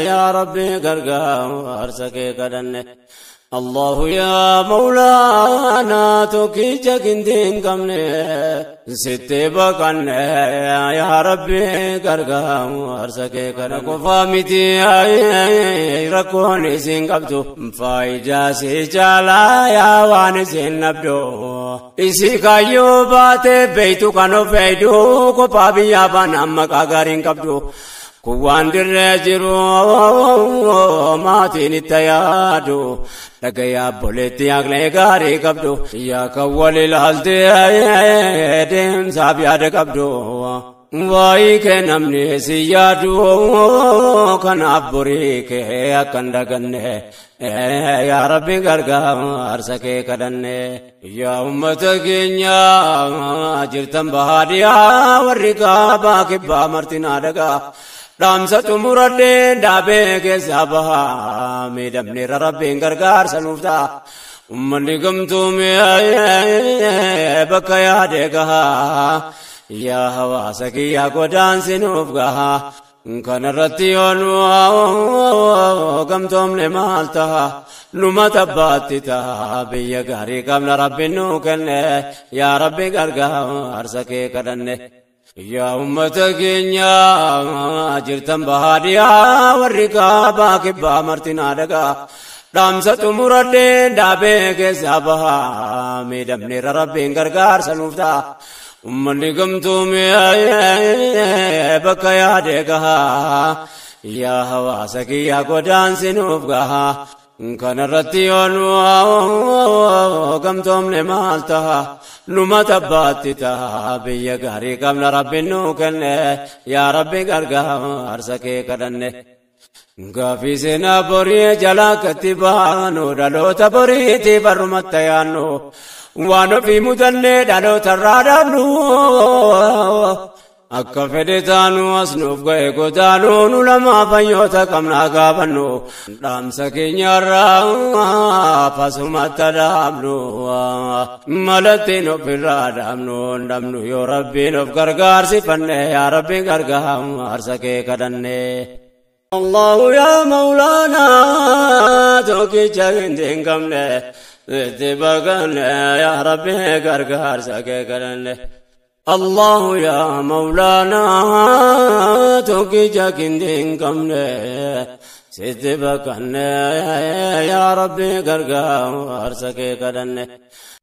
يا ربي غرغار سكي كدن الله يا مولانا توكي كندين كمني ستبكن يا ربي غرغار سكي كدن كفامتي ركوني سين قبدو فايدا سي جالا يا وان سين نبدو Isi kayyoo baate beeytu kan of eeydu kophaa biyyaa baanaan maqaa gaariin qabdu. Kun waan dirree jiru maatiin itti yaadu dhagayaa obboleetti aqlee gaarii qabdu. Yaa kan wal ilaaltee deemsaaf yaada qabdu. Waa'ee kee namni si yaadu kanaaf borii kee akka hin daganne yaa Rabbi gargaarsa kee kadhanne. Yaa uummata keenya jirtan bahaadhiyaa warri kaabaa kibbaa martinaa dhagaa. Dhaamsa xumuradheen dhaabee keessaa bahaa miidhamneerra Rabbiin gargaarsa nuuf ta'a. Uummanni gamtoomee bakka yaade gahaa. Yaa hawaasa kiyyaa godaansi nuuf gahaa. Kanarratti yoo nu gamtoomne maal taha numa tabbaatti taha biyya gaarii qabna rabbiin nuu kenne yaa rabbi gargaarsa kee kadhanne. Yaa ummata keenya jirtan bahaadhiyaa warri kaabaa kibbaa martinaa dhagaa dhaamsa xumuradheen dhaabee keessaa bahaa miidhamneerra rabbiin gargaarsa nuuf ta'a. Ummanni gamtoomee bakka yaade gahaa yaa hawaasa kiyyaa godaansi nuuf gahaa. Kanarratti yoo nu gamtoomne maal taha numa tabbaatti taha biyya gaarii qabna rabbiin nuu kenne yaa rabbi gargaarsa kee kadhanne. Gaafii seenaa borii jalaa katti baanu dhaloota boriitiif har'umatti yaannu waan ofii mudannee dhaloota irraa dhaabnu. Akka fedhe taanu as nuuf ga'e godaanuu nu lamaa fayyoota qabnaa gaafannu dhaamsa keenyarraa fasumatti dhaabnu malattiin ofirraa dhaabnu dhabnu yoo rabbiin of gargaarsifanne yaa rabbi gargaarsa kee kadhanne. Allahu yaa Mawlaanaa tokkicha hin qabne itti baqanne yaa rabbi gargaarsa kee kadhanne. الله يا مولانا توكي كندين قمنا ستبقنا يا ربي غرغار سكي كدن.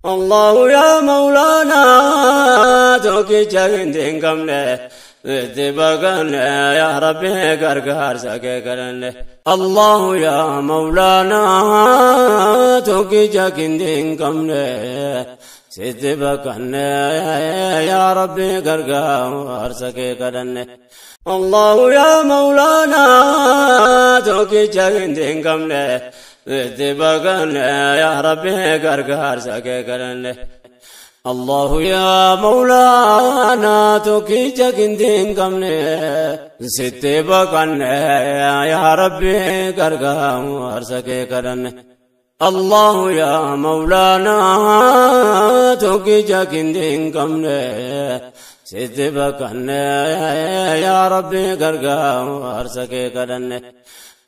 الله يا مولانا توكي كندين قمنا ستبقنا يا ربي غرغار سكي كدن. الله يا مولانا توكي كندين قمنا ستبقنا يا ربي غرغار سكي كدن. الله يا مولانا توكي كندين قمنا ستبقنا يا ربي غرغار سكي كدن. الله يا مولانا توكي كندين قمنا ستبقنا يا ربي غرغار سكي كدن. الله يا مولانا توكي كندين قمنا ستبقنا يا ربي غرغار سكي كدن.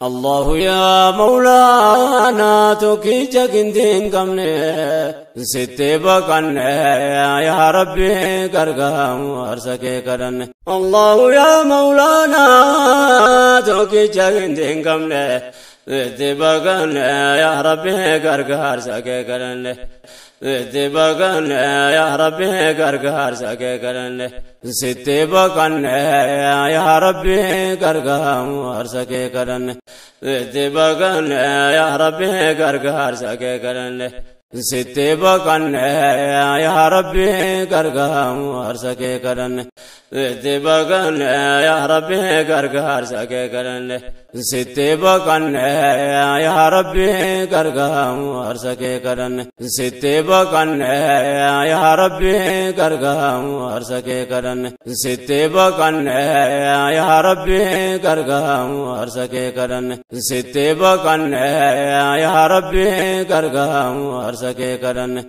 الله يا مولانا توكي كندين قمنا ستبقنا يا ربي غرغار سكي كدن. الله يا مولانا توكي كندين قمنا ستبقنا يا ربي غرغار سكي كدن. ستبقنا يا ربي غرغار سكي كدن. ستبقنا يا ربي غرغار سكي كدن. ستبقنا يا ربي غرغار سكي كدن. ستبقنا يا ربي غرغار سكي كدن. ستبقنا يا ربي غرغار سكي كدن. ستبقنا يا ربي غرغار سكي كدن. ستبقنا يا ربي غرغار سكي كدن. ستبقنا يا ربي غرغار سكي كدن. ستبقنا يا ربي غرغار سكي كدن.